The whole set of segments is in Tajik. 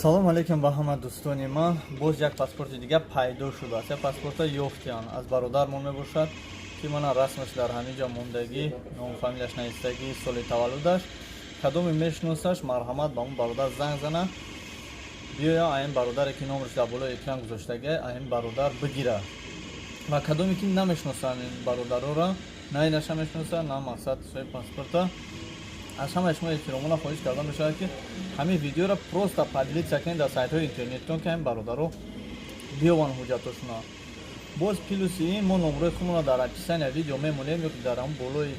Салом алейкум ба ҳама дӯстони ман. Боз як паспорти дигар пайдо шудааст. Як паспорта ёфтиян, аз бародармон мебошад, ки мана расмаш дар ҳамин ҷо мондагӣ, ному фамилияш навистагӣ, соли таваллудаш. Кадоме мешиносаш, марҳамат, ба он бародар занг зана, биёя, аин бародаре ки номраш дар болои экран гузоштага, аин бародар бигира. Ва кадоме ки намешиносанд ин бародарора, на инаша мешиносанд, на мақсад соҳиби паспорта, аз ҳамаи шумо эҳтиромона хоҳиш карда мешавад, ки ҳамин видеоро просто поделиться кунед дар сайтҳои интернетитон, ки ҳамин бародаро биёванд ҳуҷҷатошона. Боз плюси ин, мо номрои худмонро дар описания видео мемонем ё ки дар ҳамн болои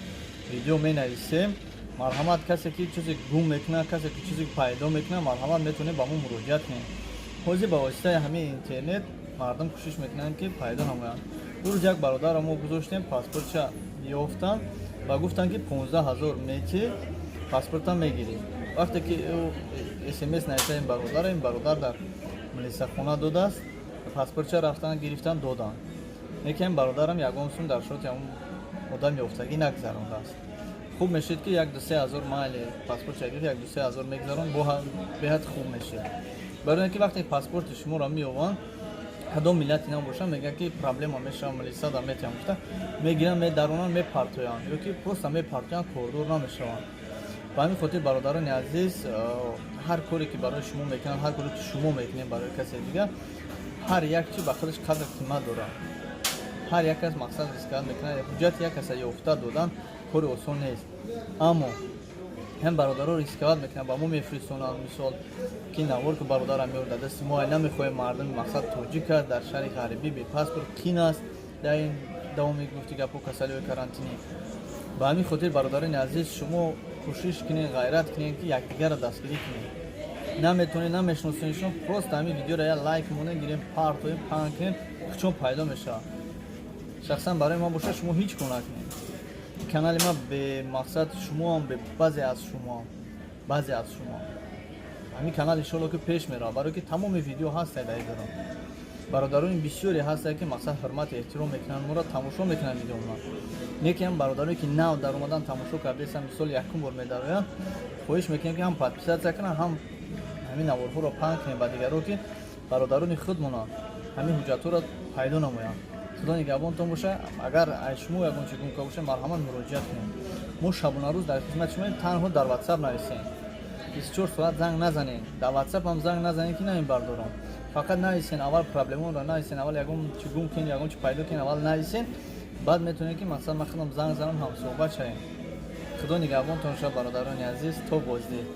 видео менависем. Марҳамат, касе ки чизе гум мекунад, касе ки чизе пайдо мекунад, марҳамат, метавонед ба мо муроҷиат кунед. Ҳозир ба воситаи ҳамин интернет мардум кӯшиш мекунанд, ки пайдо намоянд. Рӯз як бародарро мо гузоштем, паспортша ёфтанд ва гуфтанд, ки 15 000 мети, паспорта мегирӣ. Вақте ки СМС нависта ин бародар, ин бародар дар милисахона додааст, паспортча рафтан, гирифтан, доданд. Лекин бародарам ягон сум дар шоти ҳамн одам ёфтагӣ нагзарондааст. Хуб мешид, ки 1-2-3 ҳазор, майли, паспортча гирифт, 1-2-3 ҳазор мегзарон, бо беҳад хуб мешид. Барои ин ки вақте паспорти шуморо меёванд, кадом миллати набошанд, мегӯянд, ки проблема мешавад, милисада метиҳам гуфта мегиранд, медаронанд, мепартоянд ё ки просто мепартоянд, кордор намешаванд. Ба ҳамин хотир, бародарони азиз, ҳар коре ки барои шумо мекунанд, ҳар коре ки шумо мекунед барои касе дигар, ҳар як чи ба худаш қадр қимат дорад. Ҳар як кас мақсад рисковать мекунад. Ҳуҷҷати як каса ёфта додан кори осон нест, аммо ҳам бародаро рисковать мекунанд, ба мо мефиристонанд. Мисол, ки навор ки бародарам меёр дар дасти мо, намехоҳем мардуми мақсад тоҷика дар шаҳри ғарибӣ бепаспорт кин аст дар ин давоми гуфти гапҳо, касалиҳои карантинӣ. Ба ҳамин хотир, бародарони азиз, шумо кӯшиш кунед, ғайрат кунед, ки якдигарро дастгирӣ кунед. Наметонед, намешиносеншон, просто ҳамин видеоро як лайк монед, гирем, партоем, паҳн кунем, чун пайдо мешавад. Шахсан барои ман бошад, шумо ҳеҷ кор накунед. Канали ман бемақсад шумоам, баъзе аз шумоам, баъзе аз шумо ҳамин канал иншоалло ки пеш меравад, барое ки тамоми видео ҳастад дар идарон. Бародарони бисёре ҳастанд, ки мақсад ҳурмату эҳтиром мекунанд, моро тамошо мекунанд видеомона. Не ки ҳам бародарое ки нав дар омадан, тамошо кардаистанд, мисол, якум бор медароянд, хоҳиш мекунем, ки ҳам подписаться кунанд, ҳам ҳамин наворҳоро паҳн кунем ба дигаро, ки бародарони худмона ҳамин ҳуҷҷатҳоро пайдо намоянд. Худо нигаҳбонтон боша. Агар аз шумо ягон чи гум карда боша, марҳамат, муроҷиат кунед. Мо шабонарӯз дар хизмати шумо. Танҳо дар Ватсап нависем, 24 соат занг назанед, дар Ватсап ҳам занг назанед, ки намебардорам. Фақат нависен, аввал проблемаро нависен, аввал ягон чи гум кунед, ягон чи пайдо кунед, аввал нависен, баъд метавонед, ки мақсад ман худам занг занам, ҳамсӯҳбат шавем. Худо нигаҳбонтон шавад, бародарони азиз, то боздид.